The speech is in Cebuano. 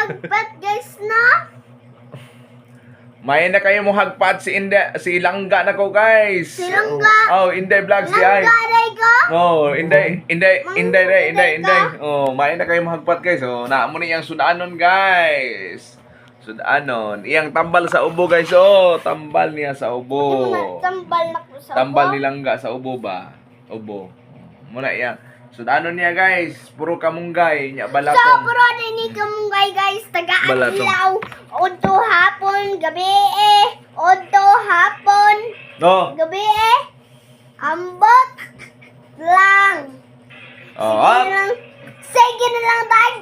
Hagpat, guys, no? May na kayo mo hagpat si Inday, si Langga na ko, guys. Si Langga. Oh, Inday Vlogs di ay. Langga ray ko. Oh, Inday, Inday, Inday, Inday, Inday, Inday. Ka? Oh, may na kayo mo hagpat, guys. Oh, naa mo ni iyang sudanon, guys. Sudanon. Iyang tambal sa ubo, guys. Oh, tambal niya sa ubo. Tambal na ko sa Tambal ubo. ni Langga sa ubo ba? Ubo. Muna iyang sudanon niya, guys. Puro kamunggay, nya So, balatong. puro din ni kamunggay, guys. Tagaan Balatong. ilaw. Odto hapon, gabi eh. Odto hapon, No. gabi eh. Ambot lang. Oh, Sige na lang. Sige na lang, dag.